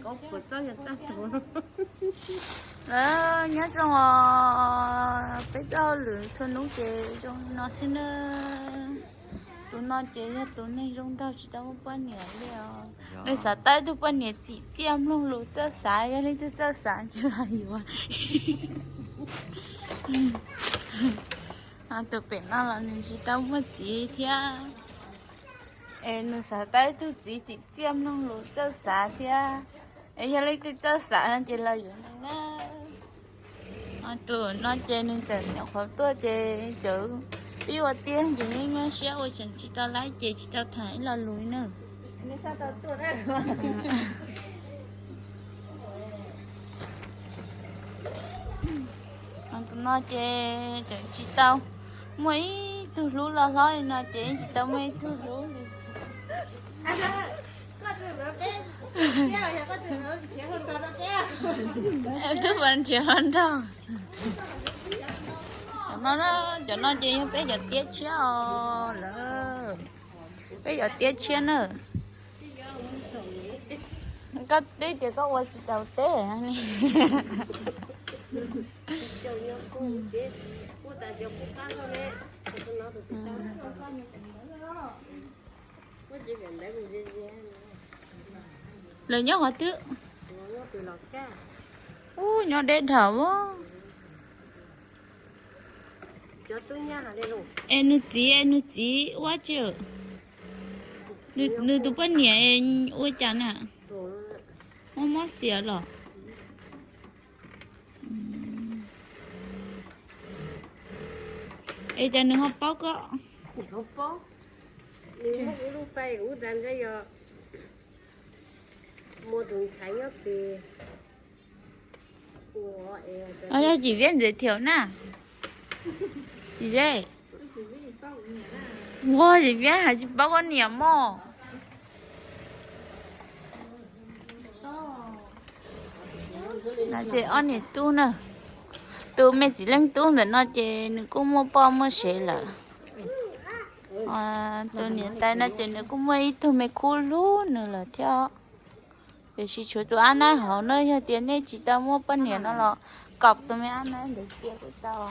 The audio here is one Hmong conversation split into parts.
Puas txawj yog txawj tus. Nyob zoo os, peb txoj hauj lwm txhua hnub ces zoo li no xwb na. Tus no ces yog tus neeg zoo nraug tsis tau muaj poj niam li os. Nws xav tau ib tug poj niam txim txiaj mloog lus txawj xav, yog leej twg txawj xav ces los yuav. Tus pem no los nws tsis tau muaj txiv thiab. Es nws xav tau ib tug txiv txim txiaj mloog lus txawj xav thiab. Es yog leej twg txawj xav no ces los yuav nws na. Tus no ces nws tseem nyuam qhuav tuaj ces tseem pib ua tiag ces nyuaj nyuaj siab ua tseem tsis tau laib ces tsis tau tham ib lo lus li na. Tus no ces tseem tsis tau muaj ib tug hlub los hlob li no ces tsis tau muaj ib tug hlub li. Twb pas nrhiav hluas nraug. Cov no, cov no ces yog peb cov tiab tshiab os lawm. Peb cov tiab tshiab na. Koj twb tias koj ua tsis tau teb li. Lawv nyob qhov twg? Ub, nyob deb dhawv. Es nws txiv, es nws txiv ua tsi? Nws tus poj niam ua cas na? Mob mob xiav los? Es cas nws ho paub koj? Yog Yim Viab ntxiv thiam na. Tsis ze. Ua Yim Viab hais tsis paub koj niam mog. No ces ob niam tub na, tus me txiv leej tub ntawm no ces nws kuj muaj poj muaj sev lawm. Tus niam tais no ces nws kuj muaj ib tug me khub hlub nws lawm thiab. Tiam sis tshuav tus ab naib hauv na, yog tias nej tsis tau muaj poj niam no los kom tus me ab naib ntawd cia kuj tau.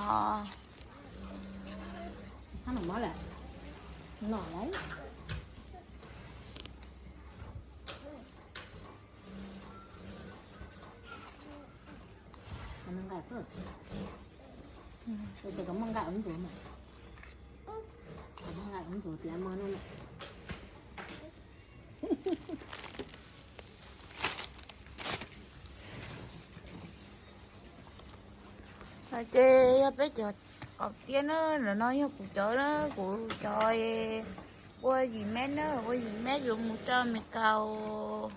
Ces yog peb cov qaum tiab na, ntawm no yog kuv cov, kuv cov ua yim mev na, ua yim mev yuav mus rau Amelikas.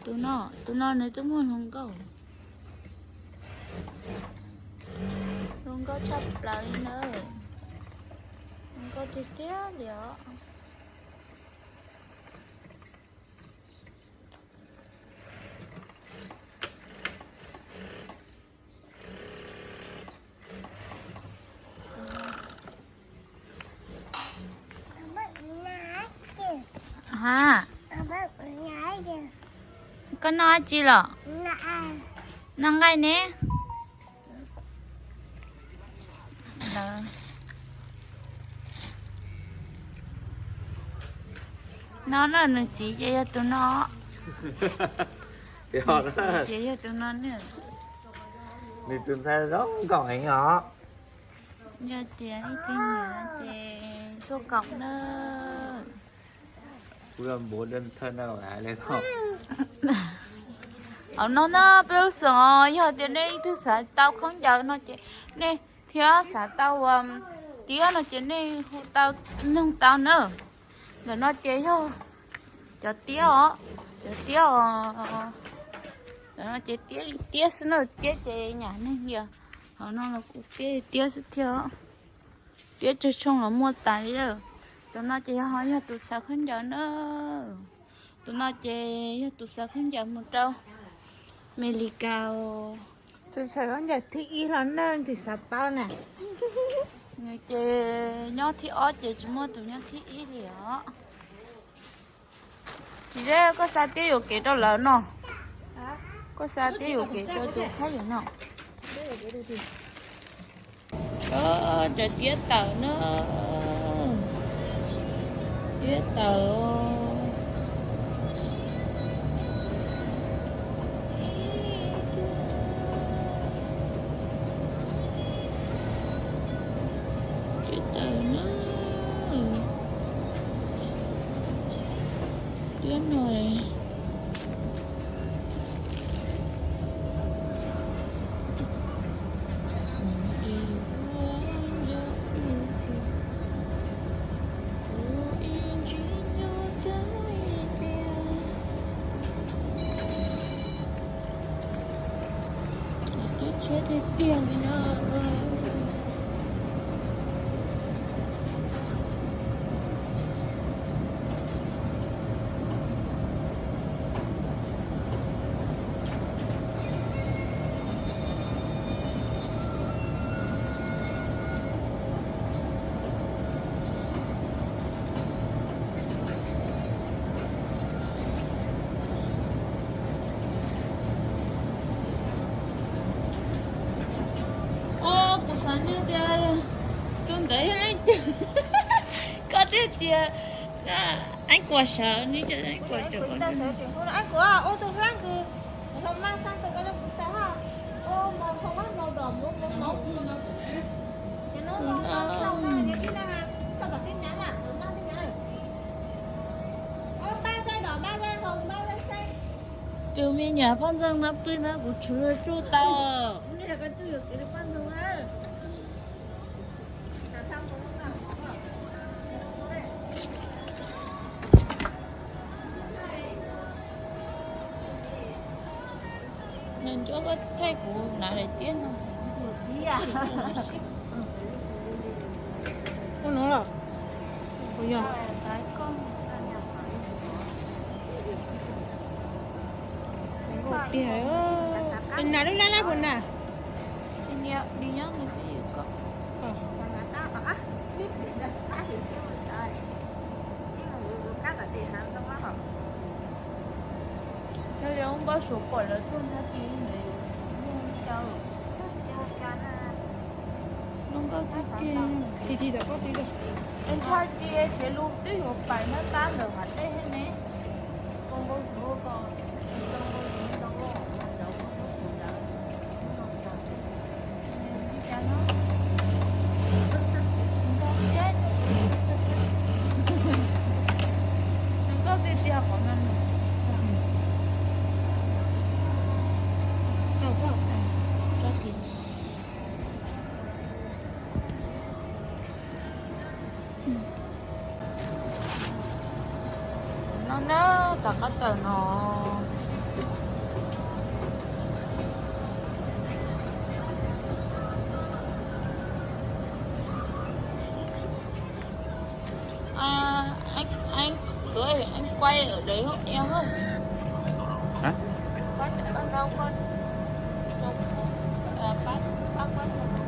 Tus no, tus no nws twb muaj hluas nkauj, hluas nkauj tshaj plaws li na, hluas nkauj tiag tiag li os. Ha, koj noj dab tsi los? Noj nqaij ne. No na, nws txiv ces yog tus no. Nws txiv ces yog tus no na. Nws tus ntxhais zoo nkaus heev os. Yog tias ib tug nyiam ces tuaj koom na. Hauv no na peb lub xeem os, yog tias nej ib tug xav tau khaub ncaws no ces nej thiab xav tau ua tiab no ces nej hu tau, nug tau na. Ntawm no ces yog cov tiab os, cov tiab os. Ntawm no ces tiab tiab xwb na, tiab ces nyam neeg li. Hauv no los kuj tiab tiab xwb thiab. Tiab tsawg tshooj los muaj tas li lawm. Tus no ces yog, yog tus xav khaub ncaws na. Tus no ces yog tus xav khaub ncaws mus rau Amelikas. Tus xav khaub ncaws thib ib los na, tus xav tau na. Ces nyob thib ob ces tsis muaj tus nyob thib ib li os. Tsis, Zeb, koj xa tiab yuam kev rau lawv no. Koj xa tiab yuam kev rau tus khaib yuam no. Cov tiab tawm na. Tiab tawm. Tiab tawm na. Tiab no. Tiab tshiab tiag tiag li na. Os, kuv xav nug tias tus ntawd yog leej twg, koj twb tias Eeb Kuam sawv, neb cov Eeb Kuam sawv. Eeb Kuam ua tus hlab nkws, hloov maj xaj tus koj rau kuv xav hab. Ua mos hloov maj hloov dom mus hloov mov mus. Ces nub hloov tau hloov na, ib na, xaj tom tib nyav mas tus maj tib nyav. Ua npaj xaib dom npaj xaib hloov npaj xaib xaib. Tus me nyuam Paj Ntxoog no pw no kuv tsuj tau. Nws ncuab koj thaij kuv nav daim tiab no. Ua no los? Kuv yog. Tiag, nas lub lab lab puas nas? Tsis niam, nws nyob nws twj ywm kom. Yog li ub npawb suav pom lawv tuaj ntag ces ntawd yus muaj caw. Zoo nkauj tiag tiag, tig tig tom koj tig. Ntshai ces tsev lus twb yuav pais nab tab ntawm hav dej thiab ne. Koj npau suav ko, koj npau suav ntau, ntau, ntau. Zoo nkauj tiag tiag qhov no. No na, tom qab tawm no. Anh, anh, anh, anh quay ở đấy không em ơi? Hả? Quay, quay, quay, quay. Ờ, bác, bác quay cho mình.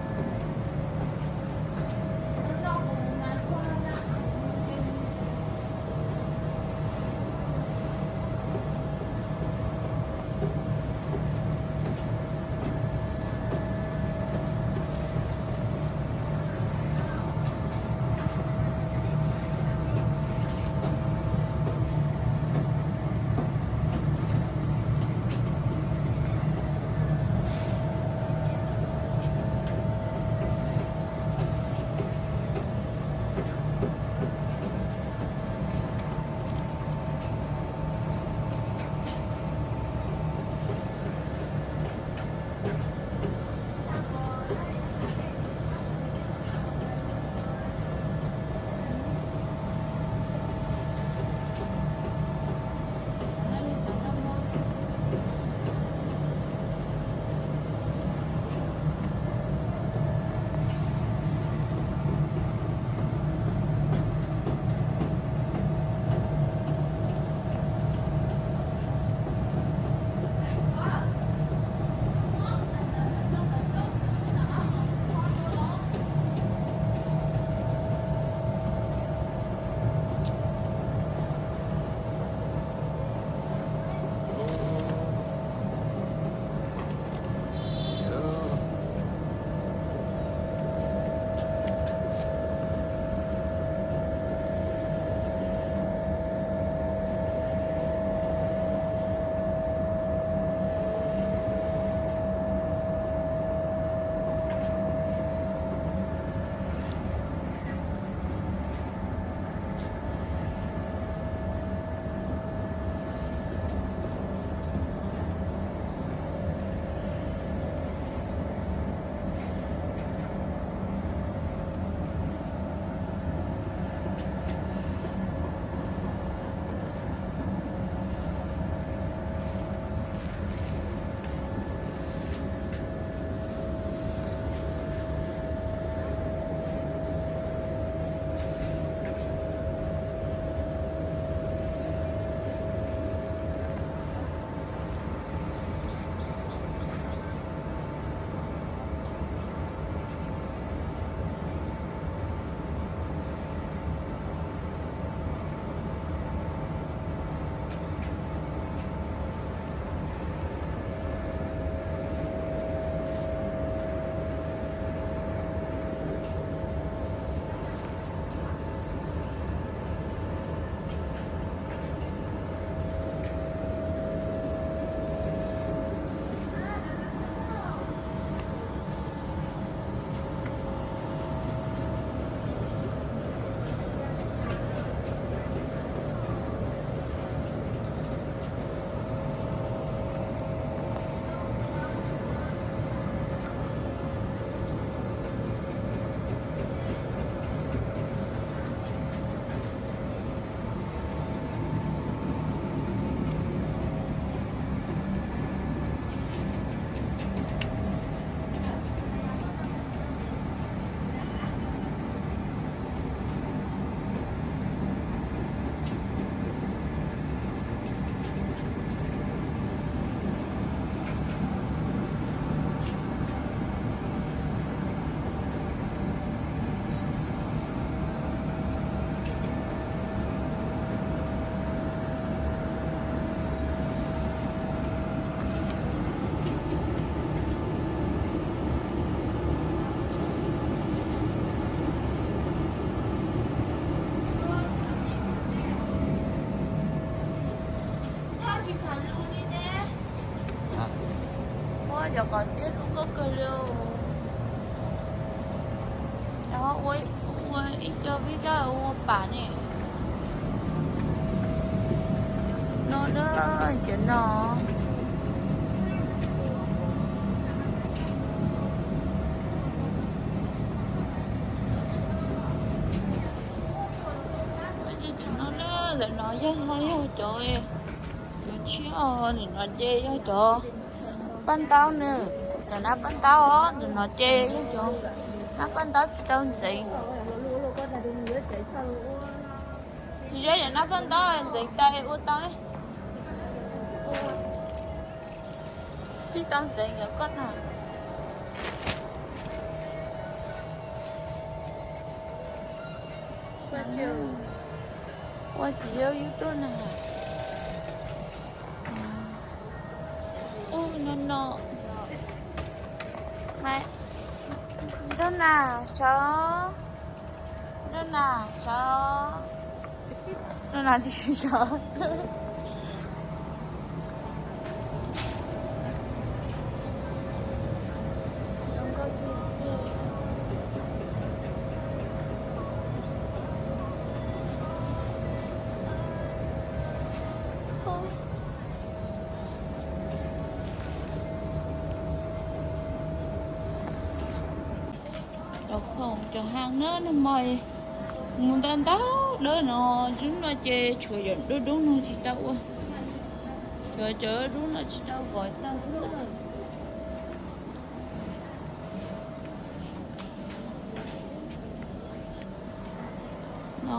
Cov qos tiab zoo nkauj kawg li. Ua ib co pib kaj ua pam ne. No na, cov no. Cov no na, ntawm no yog, yog cov, cov tshiab, ntawm no ces yog cov paj ntaub na, cov nab paj ntaub os, ntawm no ces yog cov nab paj ntaub tsis tau ntxeev. Tsis yog cov nab paj ntaub ntxeev tas ua tau li. Tsis tau ntxeev cov koj na. Ua tsis yog yus tuaj na. Ub, no no. Nrog na sawv. Nrog na sawv. Nrog na tsis sawv. Cov khoom cov haj na, nag hmo mus ntau ntau dawb no, dub no ces tshuav yam dub dub no tsis tau ua, tshuav cov dub no tsis tau vov tau xwb. No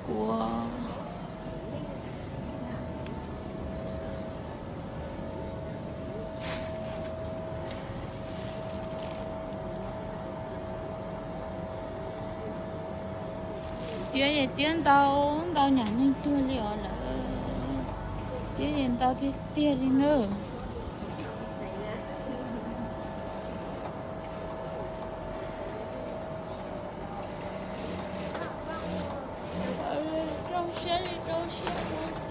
kuv tiab es tiab ntau, ntau nyam neeg tuag li os lawm. Tiab es ntau tiag tiag li na. Rau siab li rau siab ua xwb.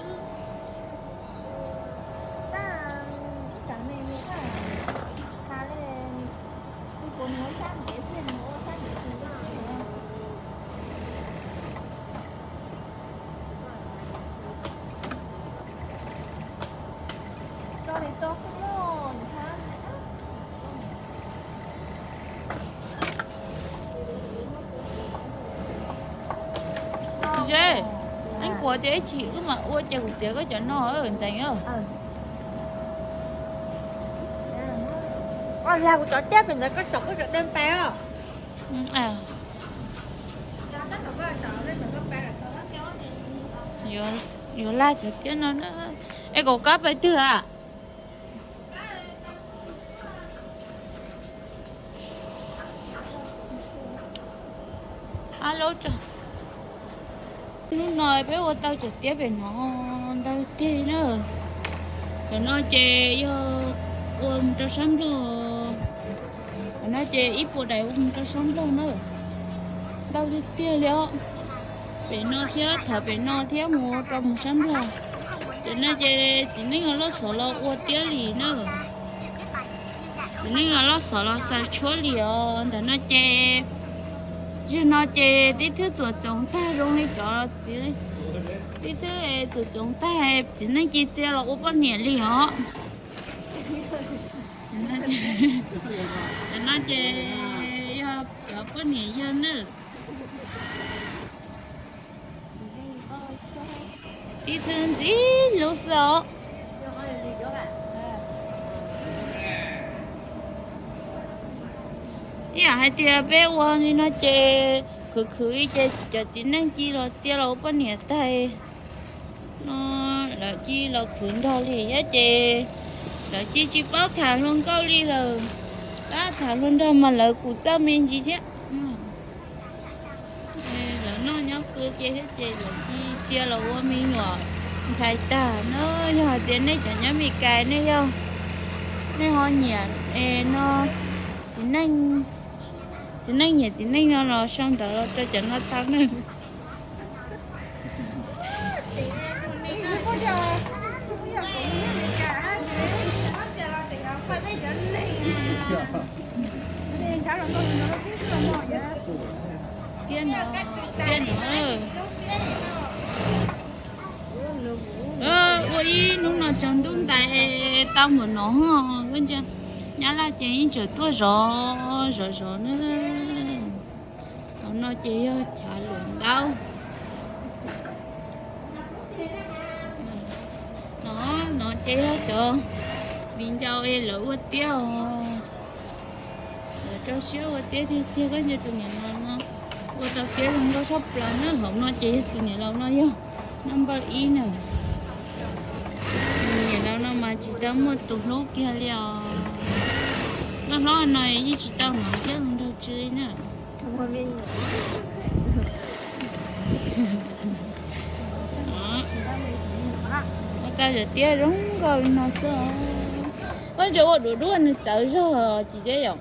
Ze, ib kuv tias ib chim wb mam ua ces kuv txiav koj cov no ntxeev. Kuv cov tiab pem ntawd koj saum koj cov dej pais os. Yuav laj cov tiab no na. Es kom kab pais twg a? Hnub no peb ua tau cov tiab pem no ntau tiag na. Cov no ces yog ua mus rau sab Nplog. Cov no ces ib puas daim ua mus rau sab Nplog na. Ntau tiag tiag li os. Pem no thiab, thaum pem no thiab mus rau mus sab Nplog. Cov no ces txiv neej loj xov los ua tiab li na. Txiv neej loj xov los xaws tshuab li os. Ntawm no ces, zaum no ces tib thwb txuas txoov tag zoo li cov, tib thwb txuas txoov tag, txiv neej cia txia los ua poj niam li os. Cov no ces yog cov poj niam yawg nawb. Tib thwb ntxim hlub xwb os. Ib yam hais tias peb ua li no ces khwv khwv li ces cov txiv neej cia los txia los ua poj niam tag no, lawv cia los khwv nrog li thiab ces lawv cia tsis paub tham hluas nkauj li lawm. Tab tham hluas nraug mas lawv kuj txawj me ntsis thiab. Lawv noj nyob kawg ces thiab ces lawv cia los ua me nyuam ntxhais tag na. Yog hais tias nej cov nyob Meskas nej yog, nej ho nyiam es no, txiv neej, txiv neej nyiam txiv neej no los sau ntawv los rau cov no tau na. Tiab no, tiab no. Ua ib hnub no tsaus ntuj ntais tau npaum no, koj ntsia, nyab laj ces yeej tseem tuaj zov zov zov na. Hauv no ces yog chav luam ntaub. No, no ces yog cov viv ncaus es lawv ua tiab os. Lawv rau siab ua tiab tiag tiag. Koj ntsia tus niam laus no ua tau tiab zoo nkauj tshaj plaws na. Hauv no ces yog tus niam laus no yog naj npawj ib na. Tus niam laus no mas tsis tau muaj tus hlub kiag li os. Loj hlob no yeej tsis tau hnov thiab nrog tsw li na. Ua tau cov tiab zoo nkauj li no xwb. Koj ntsia ua duav dub nws txawv zog tsis deb yom.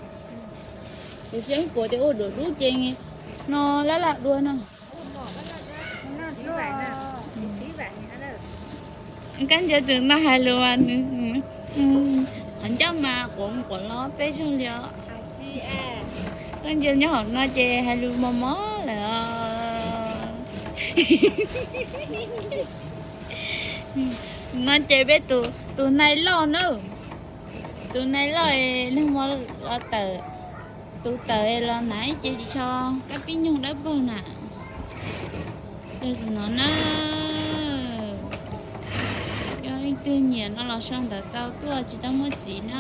Kuv siab kuv tias ua duav dub ces no laj laj dua no. Koj ntsia tus no hais lus mas nws qhov ncauj mas quav quav los peb zaug li os. Koj ntsia nyob hauv no ces hais lus mos mos lawm os. No ces peb tus nais loj na, tus nais loj es nag hmo los tawm, tus tawm los hnav ib ce tsis tso kab pib nyoog dawb paug na. Tus no na, yog leej twg nyiam no los sau ntawv tau tuaj tsis tau muaj txiv na.